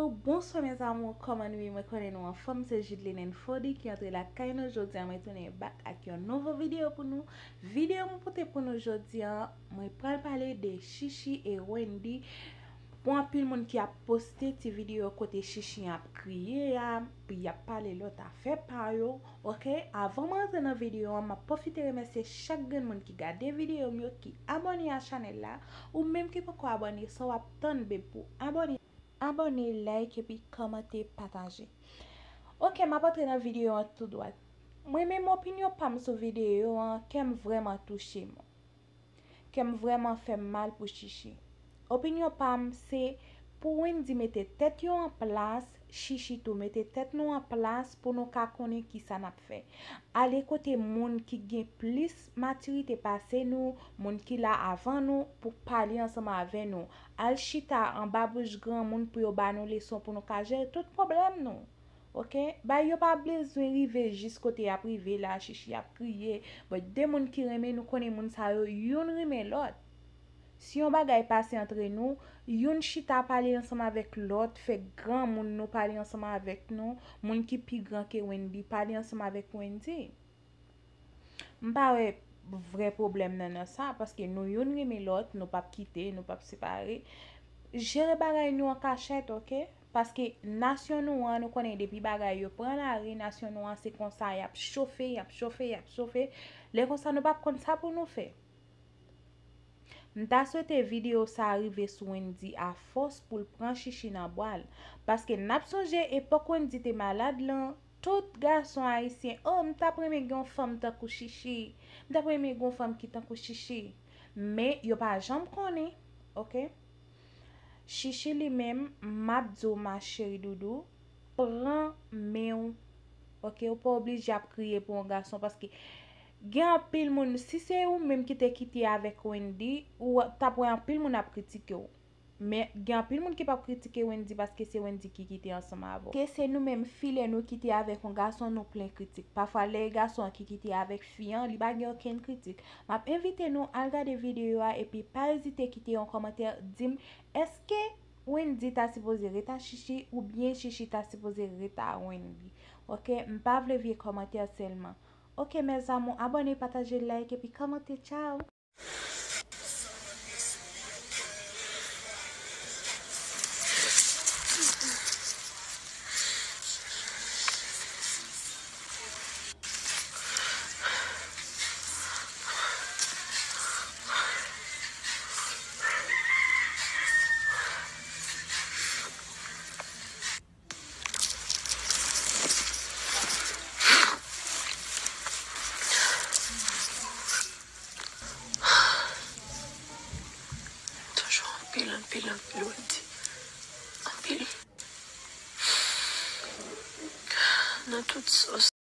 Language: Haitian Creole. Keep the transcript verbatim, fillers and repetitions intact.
Bonswa mes amours, kòman nou ye? Mwen konnen nou anfòm, se Judeline and Fody ki antre lakay nou jodi a. Mwen tounen back ak yon nouvo videyo pou nou. Videyo mwen pote pou nou jodi a, mwen pral pale de Chichi e Wendy. Pou anpil moun ki ap poste ti videyo kote Chichi ap kriye a, pou y ap pale lòt afè pa yo, oke? Avan mwen antre nan videyo an, m ap pwofite remèsye chak grenn moun ki gade videyo m yo, ki abòne a chanèl la. Ou menm ki poko abòne, sa w ap tann, babe, pou abòne? Abòne, like, epi kòmante, pataje. Oke, m ap antre nan videyo an tou dwat. Mwen menm, opinyon pa m sou videyo an, kè m vrèman touche m. Kè m vrèman fè m mal pou Chichi. Opinyon pa m, se pou Wendy mete tèt yo an plas, Chichi tou mete tèt nou an plas pou nou ka konnen kisa n ap fè. Ale kote moun ki gen plis matirite pase nou, moun ki la avan nou, pou pale ansanm avè nou. Al chita anba bouch granmoun pou yo ba nou leson pou nou ka jere tout pwoblèm nou. Oke? Bagay yo pa bezwen rive jis kote y ap rive la, Chichi ap kriye. But de moun ki renmen nou konnen moun sa yo, youn renmen lòt. Si yon bagay pase antre nou, youn chita pale ansanm avèk lòt, fè granmoun nou pale ansanm avèk nou, moun ki pi gran ke Wendy pale ansanm avèk Wendy. M pa wè vrè pwoblèm nan nan sa, paske nou youn renmen lòt, nou p ap kite, nou p ap separe. Jere bagay nou an kachèt, oke? Paske nasyon nou an, nou konnen depi bagay yo pran lari, nasyon nou an se konsa, y ap chofe, y ap chofe, y ap chofe. Lè konsa, nou p ap konn sa pou nou fè. M ta swete videyo sa a rive sou Wendy afòs pou l pran Chichi nan bra l. Paske n ap sonje epòk Wendy te malad lan, tout gason ayisyen, oh, m t ap renmen gen yon fanm tankou Chichi. M t ap renmen gen yon fanm ki tankou Chichi. Men, yo pa janm konnen, oke? Chichi li menm, m ap di w, ma chérie doudou, pran men w, oke? Ou pa oblije ap kriye pou yon gason, paske gen anpil moun, si se ou menm ki te kite avèk Wendy, ou t ap wè anpil moun ap kritike w. Men, gen anpil moun ki p ap kritike Wendy paske se Wendy ki kite ansanm avè w. Ke se nou menm fi, lè nou kite avèk yon gason, nou plen kritik. Pafwa, lè e gason an ki kite avèk fi an, li pa gen okenn kritik. M ap envite nou al gade videyo a epi pa ezite kite yon kòmantè, di m, èske Wendy ta sipoze ret a Chichi oubyen Chichi ta sipoze ret a Wendy? Oke, m pa vle vye kòmantè sèlman. Oke, mes amours, abòne, pataje, like, epi kòmante. Tchao! Toujou anpil, anpil, anpil, Wendy. Anpil. Nan tout sòs.